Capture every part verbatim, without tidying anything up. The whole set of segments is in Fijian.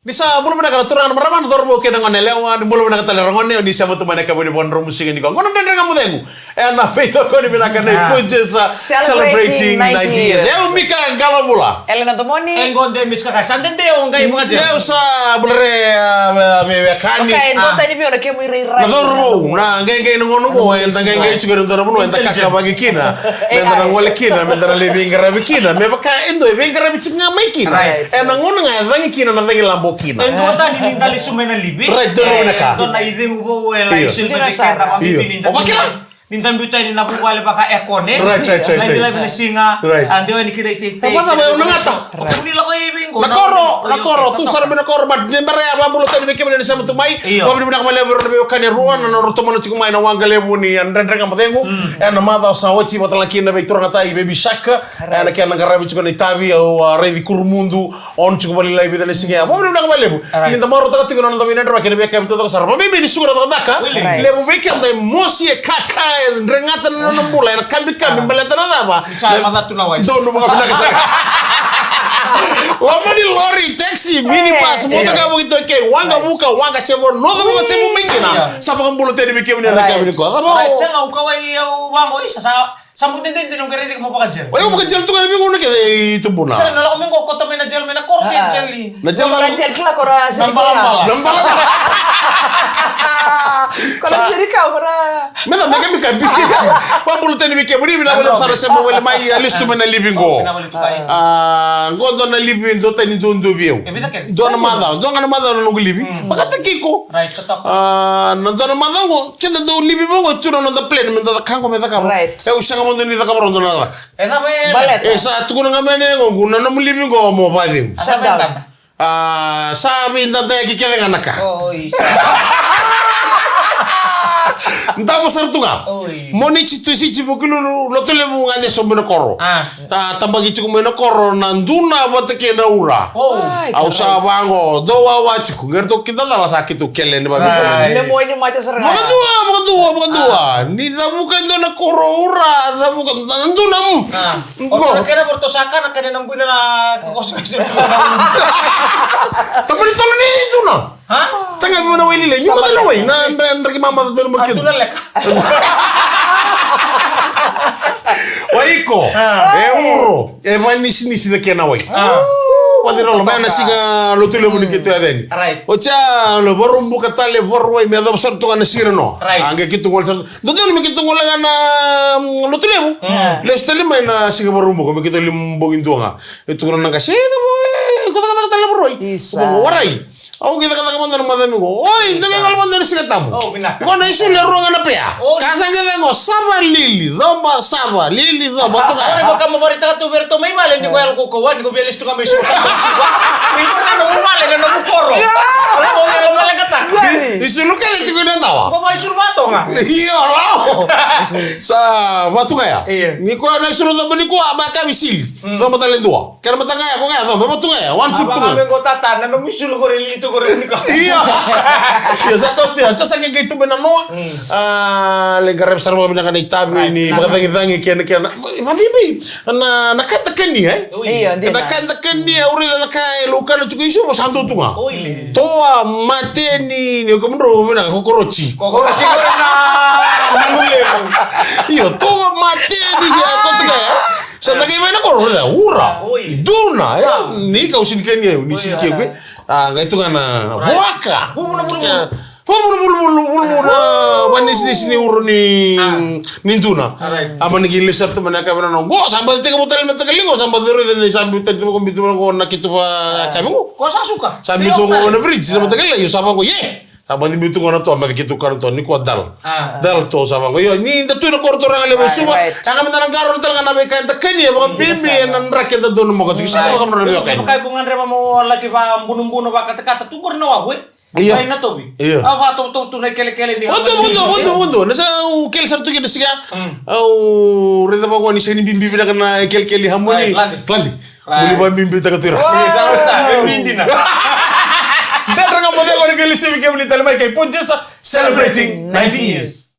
Ni sa bula vinaka na turaga, na marama, na cauravou kei na gone yalewa, ni bula vinaka tale ragone, ni sa vata mai na kavani vou na romu siga ni kua. Qo na Dredre Ga Mo Cegu. E na veitokoni vinaka na Punjas, celebrating ninety years. E o Mika Qalobula. Elena Domoni. E qo de Miss Kaka. Sa dede o qai vakajera. E o sa bula re, a, me, me, me kani. Okay, dua tani vei o na kemu irairai. Na cauravou, na qaiqai na gauna qo, eda qaiqai tiko ena dua na vanua eda kakavaki kina. Meda na gole kina, meda na lai veiqaravi kina. Me vaka e dua e veiqaravi tiko ga mai kina. Right. E na gauna ga e cagi kina na cagi labo kina. E dua tani ni da lesu mai na livi. Right, dua na ka. E dua na icegu vou e lai soli mai vei keda. Io. O vakila. Ni da biuta yani na vuvale vaka e kone. Right, right, right. Na icilavi na siga. Right. A dewa yani kina iteitei. E vaka mai o na gata. O kemuni lako i vei qo. Na koro, na koro, tu sara mai na koro, but ni bera ya, vakabula tani vei kemuni na sema tu mai. Io. Vakavinavinaka vakalevu vei ira na veiwekani e rua na nodra tomana tiko mai na waqa levu ni a Dredre Ga Mo Cegu. Mm. E na macawa sa oti, vata tale kina vei turaga tai, vei Bishak. Right. E na kena qaravi tiko na itavi, au a raici Kurumudu. Ono tiko vakalailai vica na siga ya. Vakavinavinaka vakalevu. Alright. Ni da marautaka tiko na noda veidredrevaki ena veiyakavi taucoko sara. Vakabibi ni suka na cakacaka. Really? Right. Levu vei keda e mosi, e kaka, e dregata na nona bula, ena kabikabi, baleta na cava? Ni sa maca tu na wai. Donu vakavinaka sara. Loma ni lori, taxi, minibus, motoka vakaitaukei, waqavuka, waqasevu, noda vakasevu mai kina. Yeah. Sa vakabula tani vei kemuni ena yakavi nikua. Right. Right. Sega, au kauwai, au vaqo, isa, sa Sa bau dede dina, au qai raici iko mo vakajel. Oi, au vakajel tu ga na veigauna kece i tubuna. Sa na lako mai qo, kota mai na jel, mai na koro se jel. Na jel, vakajel kila kora sirikau. Na balabala. Na balabala. Kora sirikau, kora. Me da meka mi kabi. Vakabula tani vei kemuni, vinaka vakalevu sara sema wale mai, a lesu tu mai na livi qo. Vinaka vakalevu tu kai. A, qo dua na livi, dua tani duadua vei au. E vica kece? Dua na macawa, dua ga na macawa na noqu livi. Mm. Vakataki iko. Right, totoka. A, na dua na macawa qo, keda dau livi vaqo, e tu na noda plan, me da caka qo, me cakava. Right. E, au sega vakadua ni cakava rau dua na cakacaka. E cava e baleta? E sa tukuna ga mai na yagoqu, na nomu livi qo mo vacegu. Shut down. A, sa veidadayaki kece ga na ka. Oi, sa. Davo sara tu ga. Oi. Moniti, Tusiti, Vukelulu, Lotulevu ga de sobu na koro. A. A, tabaki tiko mai na koro na duna vata kei na ura. Oh. Ai, au sa vaqo, dou wawa tiko. Qai ratou kidacala sa keitou kele ni vavika. Ai. Me moini mate sara ga. Vakadua, vakadua, vakadua. Ah. Ni cavuka e dua na koro ura, cavuka na duna, mm. Ah. Qo. O tana kena voro to sa kana kena na buina na kokoso. Tapani tolo ni duna. Ha? Taga vei na wai lile, ni mata na wai, na dra-, draki mamaca dua na market. A dua na leka. Wai iko. Ah. E uro, e vanisinisi na kena wai. Ah. Vacirolo, mai na siga Lotulevu ni keitou yacani. Right. Oti ya, lo Varubuka tale, Varuwai, me yacova sara tu ga na siga no. Right. A, qai keitou gole sara. Dodonu me keitou gole ga na, mm, Lotulevu. Mm. Lesu tale mai na siga Varubuka, me keitou lai bogi dua ga. E tukuna na qase, e cava, e, ko cakacaka tale na Varuwai. Isa. Ko Warai. Au qai cakacaka mada na macawa mai qo. Oi, dua na gole mada na Siga Tabu. O, vinaka. Qo na isulu e rua ga na pea. O. Ka sa qai caka qo, sava lili, coba, sava lili, coba. Toka. Ori, vakama varitaka tu vei iratou mai vale, ni ko yalo ko kaua, ni ko via lesu tu ga mai suka, sa mai suka. Ni ko na nomu vale, na nomu koro. Alo, ko yalo maleqataka. Isulu kece tiko ina dawa. Ko mai isulu vatoga. Io, lao. Sa vatoga ya. Io. Ni ko na isulu coba ni ko, a makavi sili. Mm. Coba tale dua. Kena mataka ya, ko ga ya, coba, mataka ya, one, two, three. Vaka me qo tata, na nomu isulu qori, lili tu qori, ni ko. Io. Io, sa kauti, sa sa qai tu mai na noa. Mm. A, lai qaravi sara vakavinaka na itavi, right, ni vakacagicagi kena, kena. Vakabibi, na, na ka da kania, e? Oi. Io, dina. Na ka da kania, au raica na ka e laukana tiko i Suva, sa dua tu ga. Oi, le. Toa, mateni, ni o kemudrau vinaka, kokoroti. Kokoroti, qori na, na manu levu. Io, toa, mateni, ya, ko tu ga, e? Sa da qai mai na koro, ura. Oi. Duna, e? Ni kau sini kania, ni sini kania. A, qai tu ga na vuaka. Vuvu na vuluvulu. Vuvu na vuluvulu, vuluvulu na vanisinisi ni uro ni, ni duna. Alright. A, mani qai lesu sara tu mai na yakavi na noqu. Sa baci tekivu tale na mataqali qo, sa baci raica ni sa biu tale tu qo, biu tu qo na keitou vakayakavi qo. Ko sa suka. Sa biu tu qo na fridge na mataqali, io sa vaqo, ye. Sa baci biu tu qo na toa, me keitou kana toa, ni kua dal. Ah. Dal toa sa vaqo. Io, ni da tu na koro turaga levu e Suva. Right. Yaga me da na qarauna tale ga na veika eda kania, vakabibi ena draki eda donumaka tiko. Sa vaka na veika. Vaka ko gadreva mo laki vabunobuno, vakatakata tu qori na wavu, e? Io. Sa ina tovi. Io. A, vakatovotovo tu na ikelekele ni. Vodo, vodo, vodo, vodo. Na sa au kele sara tu kina siga. Mm. Au raica vaqo ni sega ni bibi vinaka na ikelekele, hamoni. Ai, ladi. Ladi. Right. Moni vakabibitaka tu ira. Wow. Sa rauta, e mi dina. Dredre Ga Mo Cegu, ni qai lesu vei kemuni tale mai kei Punjas, celebrating ninety years.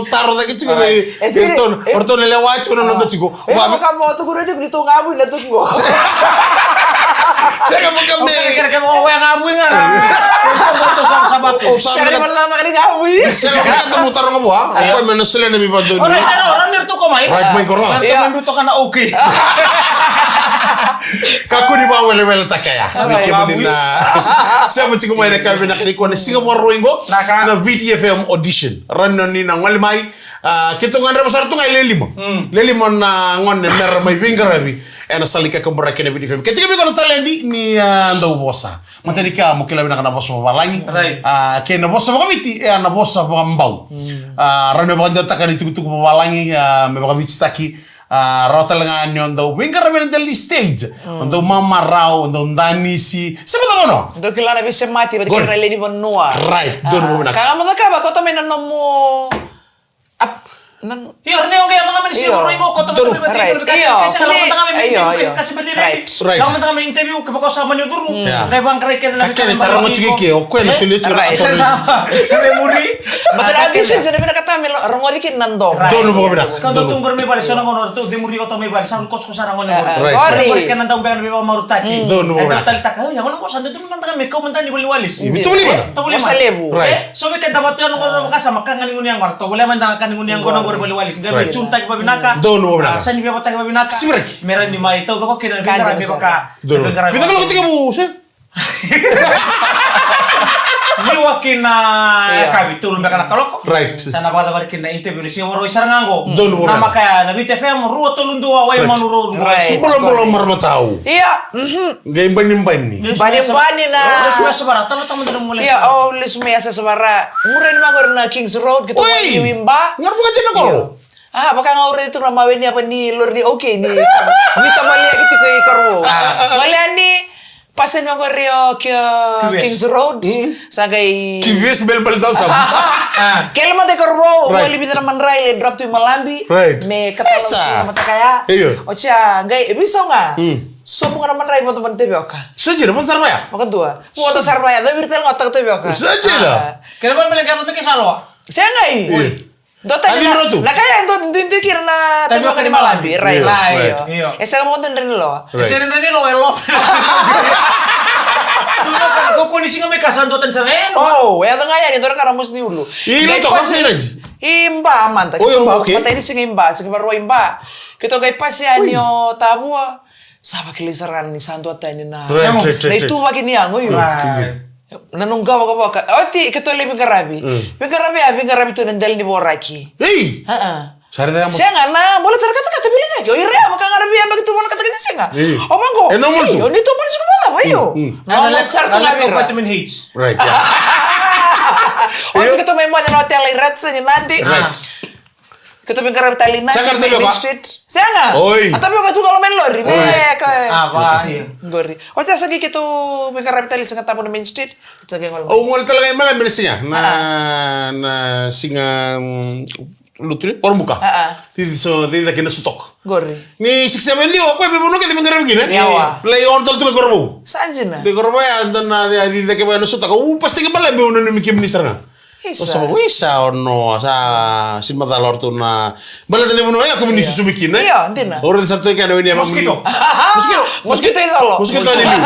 mo taro cake tiko vei. E siri. Oratou na lewa tiko na noda tiko. Vaka mo tukuna tiko ni tou gavu ina tuku qo. Sega mo ka me. Kere kere mo wea gavu iga. Tou sava sava tu. Sega mo ka ta mo taro ga vua. Io. Ko me na sele na mi vadoni. Ora taro ora ni tuko mai. Right mai koro. Io. Toka na okay. Kakua ni vawelewele takeya. Ni kemuni na sema tiko mai na ka vinaka ni ko na siga Vakarauwai qo. Na Viti F M audition. Rani ni na gole mai. A, keitou gadreva sara tu ga e le lima. Le lima na gone mera mai veiqaravi ena sala ni kakaburaki ena Viti F M. Keitou vei ko na taledi ni a dau vosa. Matani ka mo kila vinaka na vosa vavalagi. A, kei na vosa vakaviti e a na vosa vakabau. A, rau na vakadewataka ni tukutuku vavalagi, a, me vakavititaki. A, rawa tale ga ni o dau veiqaravi ena dela ni stage. O dau mamarau, o dau danisi. Se vata vano. Dau kila na veisemati vata kei na lewe ni vanua. Right. Donu vinaka. Ka ga mo cakava ko tamai na nomu Ap, nan. Io, ni o qai yaco ga mai ni siga Vakarauwai qo, ko toka na vete, right. Io, kese ga lako mada ga mai interview, kese bani redi. Right. Lako mada ga mai interview, ke vaka o sa mani curu. Qai vaqarai kece na vete. Kece tara mo tiko ke, o koya na soli tiko na audition. Kece muri. Matana audition, sa na vinakata me rogoci kina na domo. Donu vakavinaka. Ka donu tu qori mai vale, so na gauna o ratou cemuri o ratou mai vale, sa ru kosokoso sara gone qori. Right. Qori kena dau beka na veivakamaurutaki. Donu vakavinaka. Dau talitaka, oi, ya gona qo sa dau tu mada ga me kau mada ni vale ni walesi. Io, tu vale mada. Vosa levu. Right. So vei keda vatu ya na gauna vakasama ka ga ni gunu yaqona, tovolea mada ga ka ni gunu yaqona qori vale ni walesi. Qai veitunitaki vavinaka. Donu vavinaka. Sa ni veivataki vavinaka. Siviraki. Me rawa ni mai taucoko kina na veiqaravi vaka. Donu. Veiqaravi vaka. Veiqaravi vaka. Liwa kina yakavi tolu beka na kaloko. Right. Sa na vakacavari kina na interview ni siga Vakarauwai sara ga qo. Donu vavinaka. Na maka ya na Viti F M, rua tolu dua, Waimanu Road, Waimanu. Bulabula marama tau. Ia. Qai banibani. Banibani na. Lesu mai Yasavara, talo tamo dina mo lesu. Ia, o lesu mai Yasavara. Muri yani mai qori na Kings Road, keitou mai Niuiba. Qori vaka dina koro. A, vaka ga au raica tu na mawe ni yava ni lori ni, okay, ni. Ni tamaliaki tiko i koro. Gole yani, pasi yani mai qori o Kings Road. Sa qai Kives bel bel tau sa. Kele mada i koro, gole vica na madrai, le drop tu i Malabi. Right. Me katalo tu na mataka ya. Io. Oti ya, qai, e veisau ga. Sobu ga na madrai, vodo mada tavioka. Sa dina, vodo sara vaya. Vakadua. Vodo sara vaya, caviri tale ga, taka tavioka. Sa dina. Kena vale bale qai yaco me ke sa loa. Sega i. Dua tani na, na ka ya e dua duidui kina na tavioka ni Malabi. Right. Io. E sega vakadua ni dra ni loa. E sega ni dra ni loa, e loa. Tu na ka, ko ko ni siga mai ka sa dua tani sara, e loa. O, e yaco ga yani, dua na ka na mosi ni ulu. I loa toka, i Ba mada. O, i Ba, okay. Matai ni siga i Ba, siga Vakarauwai i Ba. Keitou qai pasi yani o Tavua. Sa vakilai sara ga ni sa dua tani na, na ituvaki ni yago, io. Na noqu vakavoka. Oti keitou lai veiqaravi. Veiqaravi ya, veiqaravi tu na dela ni voraki. Ei! Sega na bole tara katakata vili cake. O ira ya vaka ga ra via yabaki tu vua na katakata ni siga. O vaqo. E normal tu. Io, ni tu vua na siga vacava, io. Na normal sara tu ga vei ira. Right. Oti keitou mai moce na otela i Radisson i Nadi. Right. Keitou veiqaravi tale i Nadi, Main Street. Sega. Oi. A tavioka tu ga lo mai lori. Me ka. A, va, io. Qori. Oti sa qai keitou veiqaravi tale i Sigatabu na Main Street. Sa qai gole. Au gole tale ga i Malabi na siga. Na, na siga, mm, Lotu ni Warobuka. Cici so, cici cake na Sutok. Qori. Ni six seven o koya veivanua kece me qaravi kina. Yawa. Lai on tale tu ga i Korovou. Sa dina. Dei Korovou ya, dua na cici cake vaya na Sutok. Au pasitaki bale meu nanumi kemuni sara ga. Isa. O sa vako, isa, ono, sa, si macala o ratou na, baleta na vanua ya, ko vini susume kina, e? Io, dina. O ratou sa ratou kena weni ya, mosquito. Mosquito. Mosquito i colo. Mosquito ni liu.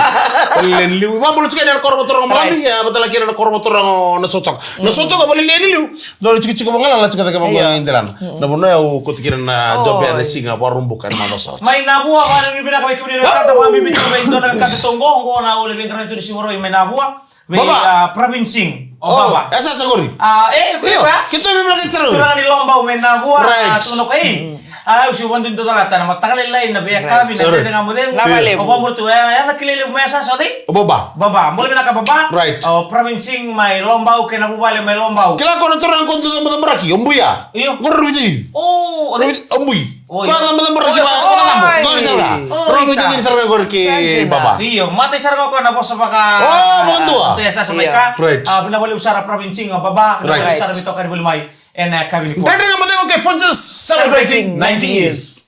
Vale ni liu. Vakabula tiko yani na koro mo toroga Malami, ya, vata la kina na koro mo toroga na Sotoka. Na Sotoka, vale ni liu. Dua na tikotiko vagalala tiko cake vaqo i delana. Na vanua ya au kauta kina na job ya na siga Vakaraubuka ena macawa sa oti. Mai Navua, vale ni vinaka mai kemuni na kata, vakabibi tu mai dua na kata toqo, qo na ule veiqaravi tu ni siga Vakarauwai mai Navua. Vei, Baba. A, Pravin Singh, o Baba. E sa sa qori. A, e, io, keitou via vinakata sara qori. Turaga ni Lobau mai Navua, a, tukuna o koya, ei. A, au se vakadua ni dau calata na mataka lailai na veiyakavi, na dredre ga mo cegu. Na valevu. O Baba Murtu, e, e, yaca kilai levu mai Yasayasa o cei? O Baba. Baba, bula vinaka Baba. Right. O Pravin Singh mai Lobau kei na vuvale mai Lobau. Kila ko na turaga ko dau macabaraki, o Buia. Io. Qori Ravitaviti. O, o cei? Raviti-, o Bui. Oi. Koya na macabaraki va. Oi. Qori sara ga. Oi. Ravitaviti sara ga qori kei Baba. Io, matai sara ga o koya na vosa vaka. O, vakadua. Io. Right. A, vinaka vakalevu sara Pravin Singh, o Baba. Right. Vinaka vakalevu sara veitokani voli mai ena yakavi nikua. Dredre Ga Mo Cegu kei Punjas celebrating ninety years.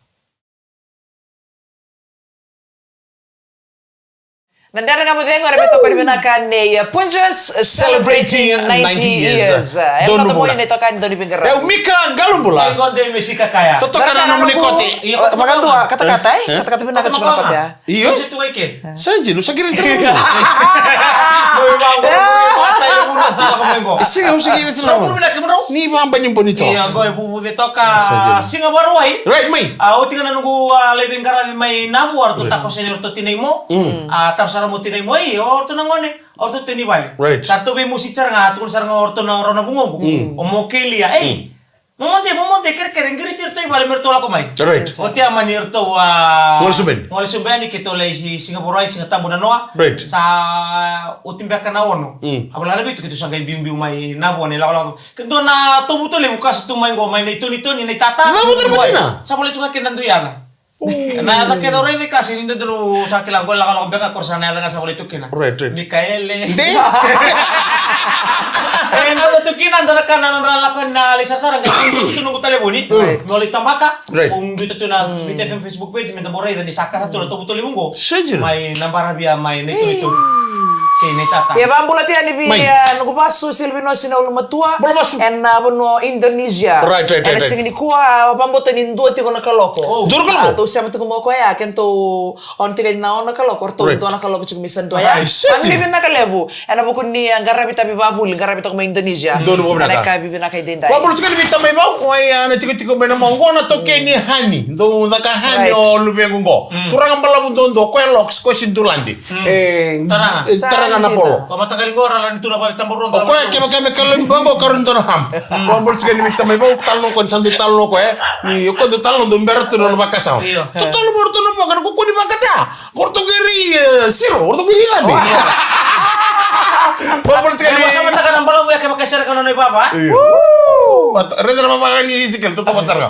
Na Dredre Ga Mo Cegu, era veitokani vinaka nei, uh, Punjas celebrating ninety years. E, donu na vuna. Moni na itokani, donu ni veiqaravi. E, o Mika Qalobula. Totoka na nomuni kote. Io, vakadua, katakata, e? Katakata vinaka tiko na kote, a? Io. Sa dina, sa kere sara. Sa kere sara. Ni vabani boni to. Io, qo e vuvu de toka. Sa dina. Siga Vakarauwai. Right, mai. A, oti ga na noqu, a, lai veiqaravi mai Navua, ratou takoso yani ratou tinai mo. Mm. A, taro sara mo tinai mo, ei, o ratou na gone, o ratou tei ni vale. Right. Sa ratou veimusi sara ga, tukuna sara ga o ratou na rau na vugoqu. Mm. O mo kelia, ei. Mm. Momode, momode, kerekere, qiriti ratou i vale me ratou lako mai. Right. Oti a mani ratou, a, gole sobu yani. Gole sobu yani, keitou lai si, Siga Vakarauwai, Siga Tabu na noa. Right. Sa oti beka na ono. Mm. A vala na vitu keitou sa qai biubiu mai Navua na ilakolako. Ke dua na tovuto levu ka sa tu mai qo, mai na itonitoni, na itata. Na vuto na matina. Sa volai tu ga kina na dui yaca. O. Na yaca kece au raica i Kasi ni dodonu sa kila qo, lakolako beka qori sa na yaca ga sa volai tu kina. Right, right. Mikaele. De. E, dodonu tu kina, dua na ka na nodra lako na lai sarasara, qai tu noqu talevoni. Right. Meu lai tabaka. Right. Au biuta tu na Viti F M Facebook page, me da bau raica ni sa kasa tu na tovuto levu qo. Sa dina. Mai na baravi ya mai na itonitoni. Kei na itata. Ia, vakabula tu yani vei, mai, e, noqu vasu Silvinosi na ulumatua. Bula vasu. Ena, a, vanua o Indonesia. Right, right, right, right. Ena siga nikua, a, vakabauta ni dua tiko na kaloko. Oh. Dua na kaloko? A, tou sema tiko mai o koya, keitou on tiko ena ono na kaloko, o ratou, right, dua na kaloko tiko mai Sadua ya. Right. Sa dina. Vakabula vinaka levu. Ena vuku ni, a, qaravi tavi vakavuli, qaravi toka mai Indonesia. Donu vinaka. Ena yakavi vinaka edaidai. Vakabula tiko yani vei tamai vau, o, a, na tikotiko mai na mau. Qo na taukei ni Hani. Dou caka Hani, right, o luvequ qo. Mm. Turaga balavu duadua, o koya Locks, koya Siduladi. Mm. E, tara ga. E, tara ga na polo. Ko mataqali qo ra la ni tu na vale tabarua. O koya kevaka me kalou ni vaqo, karua ni dua na hump. Mm. Vakabula tiko yani vei tamai vau, talanoa o koya, ni sa dau talanoa o koya, e. Ni o koya dau talanoa, dau bera tu na nona vakasama. Io. Totolo mo ratou na boka, na kukuni vakataya. Ko ratou qai rai, e, siro, ko ratou qai rai labe. Vakabula tiko yani. E, vakasamataka na balavu ya kevaka e sereka na nona ivava, e? Io. Woo! Raica na vava ga ni Ezekiel, totoka vata sara ga.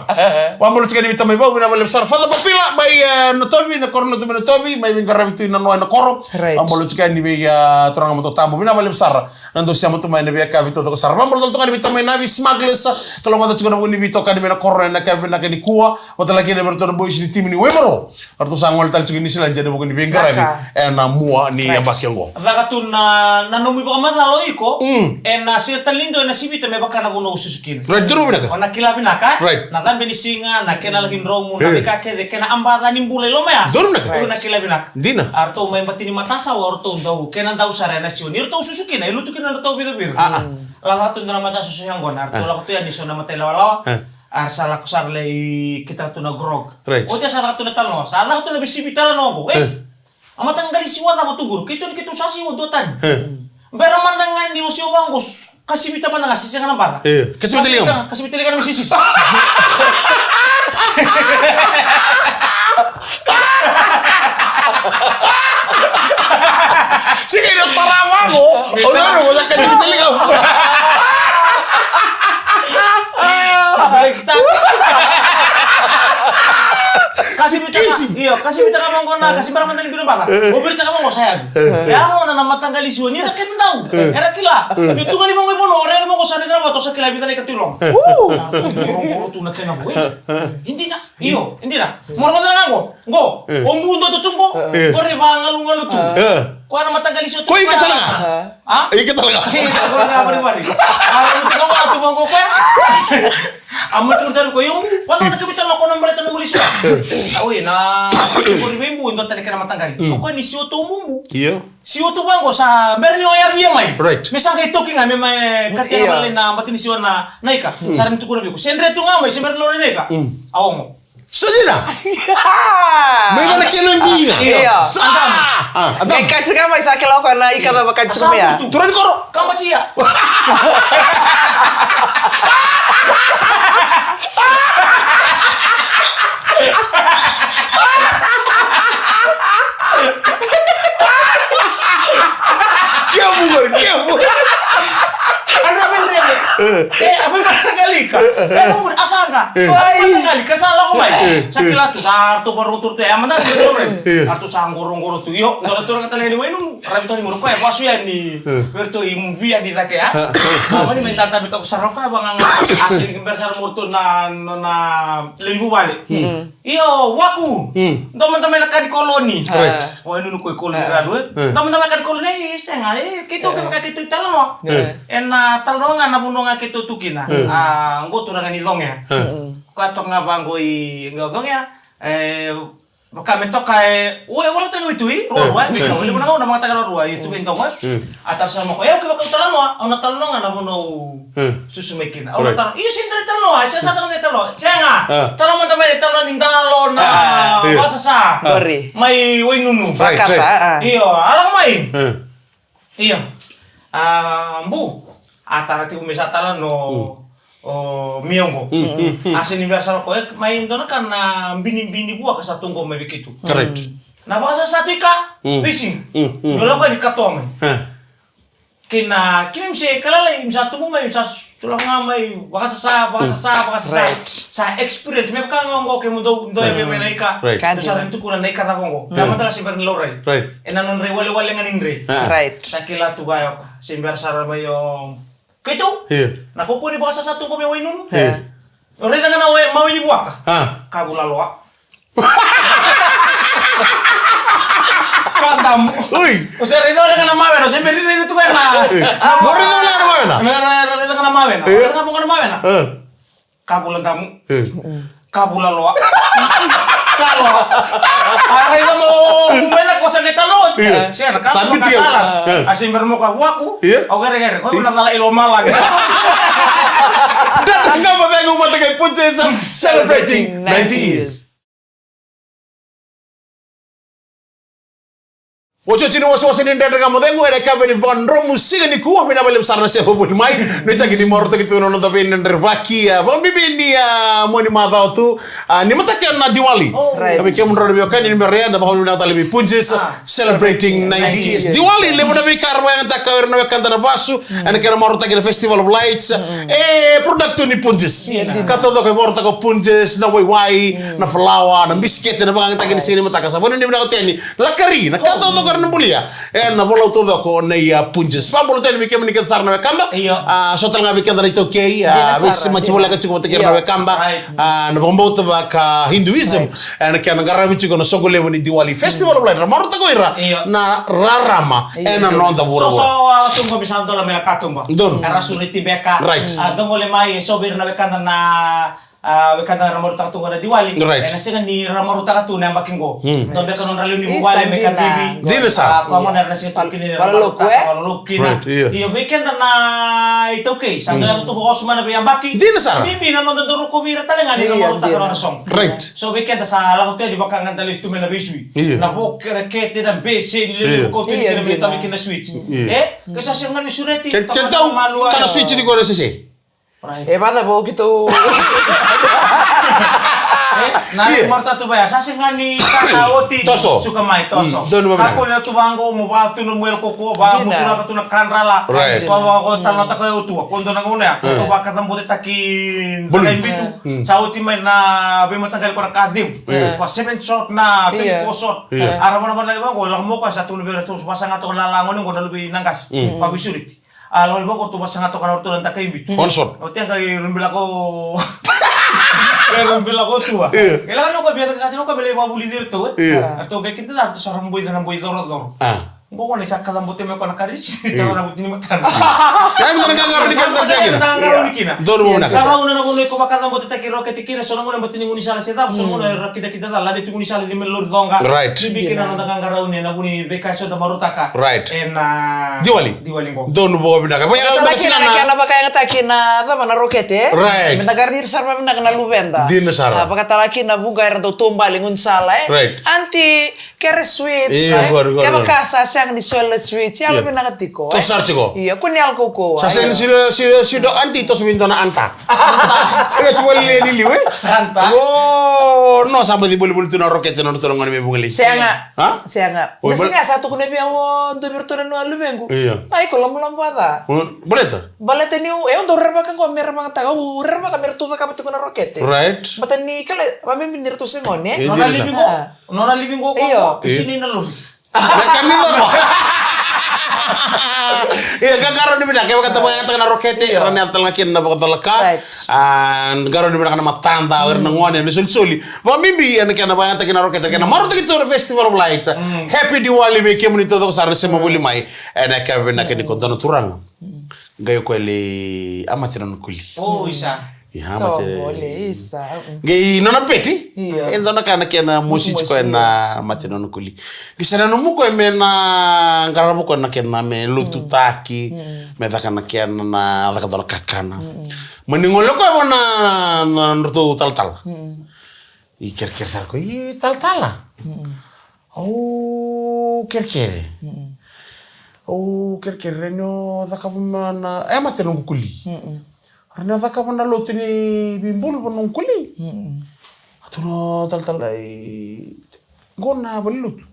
Vakabula tiko yani vei tamai vau, vinaka vakalevu sara. Father Papila, mai, e, Natovi, na koro Natovi, Natovi, mai veiqaravi tu i nanoa ena koro. Right. Vakabula tiko yani vei, e, turaga matua tabu, vinaka vakalevu sara. Na dou sema tu mai na veiyakavi taucoko sara. Vakabula tale toka yani vei tamai Navi Smugglers, kalougata tiko na vuni veitokani mai na koro ena yakavi vinaka nikua. Vata kei na vei ratou na boys ni timi ni Waimaro. Ratou sa gole tale tiko i Niusiladi ena vuku ni veiqaravi ena mua ni yabaki oqo. Caka tu na, na nomu ivakamacala o iko, mm, ena siga tale ni dua ena sivita me vaka na vanua o susu kina. Right, donu vinaka. O na kila vinaka, right, na cabe ni siga, na kena laki dromu, na, eh, veika kece, kena abaca ni bula i loma ya. Donu vinaka. O na kila vinaka. Dina. A ratou mai bati ni matasawa, o ratou dau, kena dau sara ena siwa ni ratou susu kina, e lutu kina na ratou vicovico. Ah, ah. Lako tu dua na matasawa so yaqona, a ratou lako tu yani so na matailawalawa. Eh. A ra sa lako sara lai kitaka tu na grog. Right. Oti a sa caka tu na talanoa. Sa caka tu na veisivi talanoa oqo. Ei! Eh. A mataqali siwa cava tu qori? Keitou ni keitou sa siwa duatani. Eh. Bera mada ga ni o siwa vaqo, kasivita mada ga, se sega na baca. Eh. Kasivita ligamu. Kasivita ligamu, sisisi. Sega ni tara vaqo. O na, o na kasivita ligamu. Break start. Kasivitaka, io, kasivitaka vaqo na, kasi bara mada ni bira baca. Eh. O viritaka vaqo sa yavi. Eh. E a gona na mataqali siwa, ni ra kena dau. Eh. Era kila. Eh. Ni tu ga ni vaqo i vanua, o rai ni vaqo sa ni dra vata, o sa kila vica na ika tu i loma. Eh. Woo! Na tu, ro, ro, tu na kena vo. Eh. Idina. Io, idina. Mora vata na qo. Qo. Eh. O bu dua tu qo. Eh. Qo ri vagalugalu tu. Eh. Koya na mataqali sio tu. Ko ika tale ga? A? Ika tale ga? Ika tale ga, vari, vari. A, vari, vari, vari, vari. A, mataqali sio tu. Wala na kevitala ko na baleta na muli sio. A, oi, na, ko ni veibu, ndo tale kena mataqali. Mm. Ko ni sio tu bubu. Io. Sio tu vaqo sa bera ni o ya via mai. Right. Me sa qai toki ga, me mai katia vale na matini sio na, na ika. Mm. Sa ra ni tukuna vei iko. Sendre tu ga mai, se bera ni lori na ika. Mm. A omo. Sa dina? Mai vana kena biga. Io. Sa. Adamu. A, Adamu. Qai kati ga mai sa kila o koya na ika cava kati ga mai ya. Sa butu. Tura ni koro. Kamatia. Kemu qori, kemu. Andreve, andreve. E, a mai mataqali ika. E, a saqa. Mai mataqali ika, sa lako mai. Sa kila tu, sa ratou varotu tu. E, a mada sa ratou. Ratou sa qoroqoro tu. Io, dua na turaga tale ni wainunu. Ravi tale ni muru koya, vasu yani. Vei ratou i via ni cake, a? A, mani mai dadabe toka sara o koya, vagaga. A sega ni bera sara mo ratou na, na, na lewe ni vuvale. Io, waku. Dua mada mai na ka ni koloni. Right. O wainunu ko i koloni radu, e. Dua mada mai ka ni koloni, e, sega, e, keitou kevaka keitou italanoa. E na talanoa ga na vanua ga keitou tu kina. A, qo turaga ni Cogea. Koya toka ga vaqo i, qo Cogea. E, vaka me toka e, ue, wala tale ga i Tui, ruarua, e, vei ka, wale vuna ga, au na magataka ruarua, i Tui vei Dogo, e. A tara sara mai o koya, e, au kevaka au talanoa, au na talanoa ga na vanua au susu mai kina. Au na talanoa, io, sega ni talanoa, e, sega, sega ni talanoa, sega. Talanoa mada mai, talanoa ni dalo na vasasa. Qori. Mai wainunu. Right, right. Io, a lako mai. Io. A, bu. A tara tiko me sa tala no, o, miogo. A sega ni bera sara o koya, e, mai dua na ka na binibini vuaka sa tu qo mai vei keitou. Correct. Na vakasasa tu i ka, veisiga. Ni lako ni katoa mai. Kei na, kei me se ka lalai, me sa tubu mai, me sa sulaka ga mai, vakasasa, vakasasa, vakasasa. Right. Sa experience, me vaka ga qo kemudou, dou e via mai na ika. Right. Dou sa rawa ni tukuna na ika cava qo. Na mataka se bera ni laurai. Right. E na nodra iwalewale ga ni dre. Right. Sa kila tu ga o koya, se bera sara mai o keitou. Io. Na kaukaua ni vakasasa tu qo me wainunu. Io. O raica ga na mawe ni vuaka. A. Kavu laloa. Ka damu. Oi. O se raica wale ga na mawe na, o se me raica tu ga na. Io. O raica wale ga na mawe na. Na, na, na, raica ga na mawe na. Io. O raica ga na mawe na. A. Kavu la damu. Io. Kavu laloa. Kaloa. A raica mo kumena ko sa qai talo. Io. Sega, kavu laloa. Io. A se bera mo ka vuaku. Io. Au kerekere. Ko na cala i lomala. Dua na ka mo vega u mataqali Punjas celebrating ninety years. Otioti ni wasewase ni Dredre Ga Mo Cegu ena yakavi ni Vakadromu siga nikua, vinaka vakalevu sara na sema voli mai. Nuitaki ni marautaki tu na noda veidredrevaki, a, vakabibi ni, a, mua ni macawa tu, a, ni mataka na Diwali. Right. Vei kemudrau na veiwekani ni bera ya, da vakavinavinaka tale vei Punjas, a, celebrating ninety years. Diwali, levu na veika era vakayagataka o ira na wekada na vasu, ena kena marautaki na Festival of Lights. E, product tu ni Punjas. Ka taucoko e vakarautaka o Punjas, na waiwai, na falawa, na bisikete, na vakayagataki ni siga ni mataka. Sa vakanuinui vinaka tu yani. Lakari, na ka taucoko era na bulia. E, na volau taucoko na, a, Punjas. Vakabula tu yani vei kemuni kece sara na wekada. Io. A, so tale ga vei keda na iTaukei, a, veisemati voleka tiko vata kei ira na wekada. Right. A, na vakabauta vaka Hinduism. Right. E, na kena qaravi tiko na soqo levu ni Diwali. Festival of Light, ra marautaka o ira na rarama. Io. E na noda vuravura. So, so, a, so qo me sa dola me na katuba. Donu. Era sureti beka. Right. A, dou gole mai, e so vei ira na wekada na, a, wekada ra marautaka tu ga na Diwali. Right. E na sega ni ra marautaka tu na yabaki qo. Dou beka nodra lewe ni vuvale me kacivi. Dina sara. A, koya gona era na sega tu kina ni ra marautaka, e? Valoloku kina. Right, io. Io, vei keda na iTaukei, sa dou yaco tu vakaoso mai na veiyabaki. Dina sara. Bibi na noda dau rokovi ira tale ga ni ra marautaka na nona soqo. Right. So vei keda sa lako tu yani vaka ga da lesu tu mai na veisui. Io. Na vokerekete, na beseni, levu ko tu kina me tavi kina switch. Io. E? Ke sa sega ni sureti, ke, ke tau, malua. Tana switch ni ko na sese. Right. E vata vo ki tou. E, na ni marta tu vaya, sa sega ni ka sa oti. Toso. Suka mai, toso. Donu vaya. Ka ko na tu vango, mo va tu no muel koko, va mo sura ka tu na kanrala. Right. Ko va ko tana taka o tu, ko dona ngone, ko va ka tambo te taki. Bulu. Bitu. Sa oti mai na veimataqali ko na kaciu. Ko seven shot na twenty-four shot. Ara vana vana vaqo, lako mo ko sa tu na vei ratou, vasaga toka na lagone, ko na luve i naqasi. Ko veisureti. A lako ni vaqo, ratou vasaga toka na ratou na dakai bitu. Onson. O tega i rumbi lako. E rumbi lako tua. E lako no ko via na kati no ko me lai vavulici ratou, e. Ratou qai kida ratou sa ramboi na boi corocoro. Qo gona isa kacabote mai ko na karici. Taro na vutini matana. Yavi tana qaqaro ni kena tara sekina. Qaqaro ni kina. Donu mo na ka. Qarauna na vuna iko vakacabotetaki rokete kina so na gona bati ni guni sala se cava so na gona ra kidakida cala lade tu guni sala dime lori coqa. Right. Bibi kina na noda qaqarauni na vuni veika so da marutaka. Right. Ena Diwali. Diwali qo. Donu vo vinaka. Vo ya Tala kina na kena vakayagataki na cava na rokete. Right. Me da qara ni sara vavinaka na luveda. Dina sara. Vakatala kina vuqa era dau tobali guni sala e. Right. Anti Kere sweets. Io, qori, qori, qori. Kevaka sa sega ni solia sweets, yalo vinaka tiko. Toso sara tiko. Io, kua ni yalo kaukauwa. Sa sega ni solia, solia, solia, anti toso vei dua na anta. Sega tiko le ni liu e. Anta. O, no sa baci boliboli tu na rokete na nodratou na gone me vuqa lei. Sega. Ha? Sega. Na siga sa tukuna vei au o dua vei iratou na noqu luvequ. Io. Na iko lomolomo vata. Baleta? Baleta niu, eu dau rerevaka qo me ra vagataka, au rerevaka me ratou cakava tiko na rokete. Right. Baleta ni kele, vamimi ni ratou se gone. Nona livi qo. Nona livi qo qo. Io. Sini na lori. Na kanica qo. Ia, qaqarauni vinaka, kevaka ta vakayagataka na rokete, io, ra na yaco tale ga kina na vakacalaka. Right. A, qarauni vinaka na matada, o ira na gone, na solisoli. Vakabibi, ena kena vakayagataki na rokete, kena marautaki tu na Festival of Lights. Happy Diwali vei kemuni taucoko sara na sema voli mai. Ena yakavi vinaka nikua dua na turaga. Qai o koya le a mate na nona koli. O, isa. Ia, a mate. Qai nona peti. Io. E dua na ka na kena mosi tiko ena mate na nona koli. Qai sa nanuma o koya me na qarava o koya na kena me lotutaki. Me caka na kena na caka dua na kakana. Mani gole o koya vua na, na, na nodratou talatala. I kerekere sara o koya, i talatala. Au kerekere. Au kerekere, ra ni o cakava na, e mate noqu koli. Ra ni o cakava na lotu ni veibulu vua noqu koli. A tu na talatala i qo na valenilotu.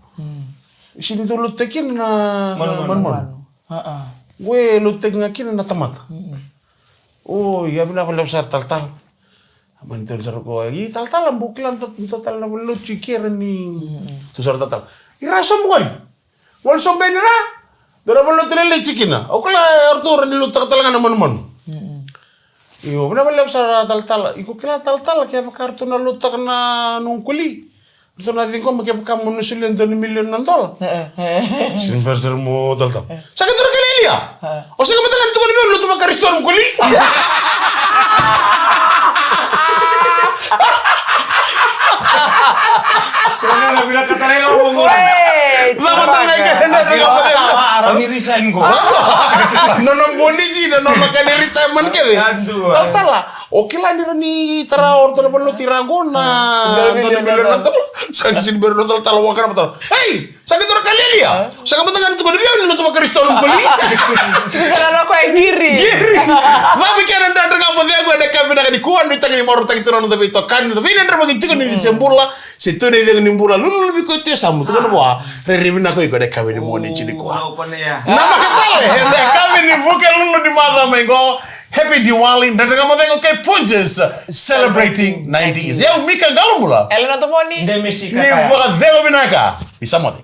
Sini dau lotutaki kina na manumanu. Qo e lotutaki ga kina na tamata. Oi, a vinaka vakalevu sara talatala. A mani tauri sara o koya, i talatala, bau kila dua tale na valenilotu i ke ra ni. Tu sara talatala. I ra sobu qori. Gole sobu yani ra. Dua na valenilotu lailai tiko kina. Au kila o ratou ra ni lotutaka tale ga na manumanu. Io, vinaka vakalevu sara talatala. Iko kila talatala, kevaka ratou na lotutaka na noqu koli. Ratou na ciqoma kevaka mo na solia dua na milioni na dola. Sini bera sara mo talatala. Sa qai dua na ka lailai. O sega mada ga ni tukuna vei au ni lotu vaKarisito nomu koli. Sega na vinakata na ila mo gona. Cava tale na ika na dra ka mo cegu. Ni resign qo. Nona bonisi, na nona ka ni retirement kece. Talatala. O kila ni ra ni tara o ratou na valenilotu i ra qo na dua na milioni na dola. Sa qai sini bera na talatala, wakana vata. Ei, sa qai dua na ka lailai. Sa qai mada ga ni tukuna vei au ni lotu vaKarisito nomu koli. Tukuna na koya qiri. Qiri. Cava kena dra ka mo cegu ena yakavi vinaka nikua, nuitaka ni marautaki tu na noda veitokani, noda veinadramaki tiko ni se bula. Se tu na icegu ni bula, lululu vei koya tu e yasamu, tukuna vua, rairai vinaka o iko ena yakavi ni Moniti nikua. Namaka tale, ena yakavi ni Vukelulu ni macawa mai qo. Happy Diwali, Dredre Ga Mo Cegu kei Punjas, celebrating nineties. Ia, o Mika Qalobula. Elena Tomoni. Ni vakacegu vinaka, ni sa moce.